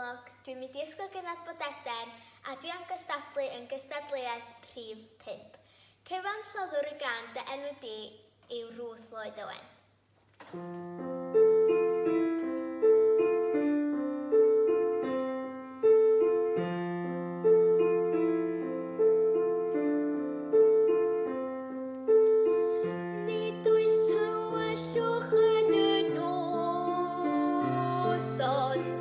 Lock, dwi'n mynd i Ysgol Gynradd Bodedern a dwi am gystadlu yn gystadleuaeth Rhif 5. Cyfansoddwr y gân Dy Enw Di yw Ruth Lloyd Owen. Nid oes tywyllwch yn y nos, ond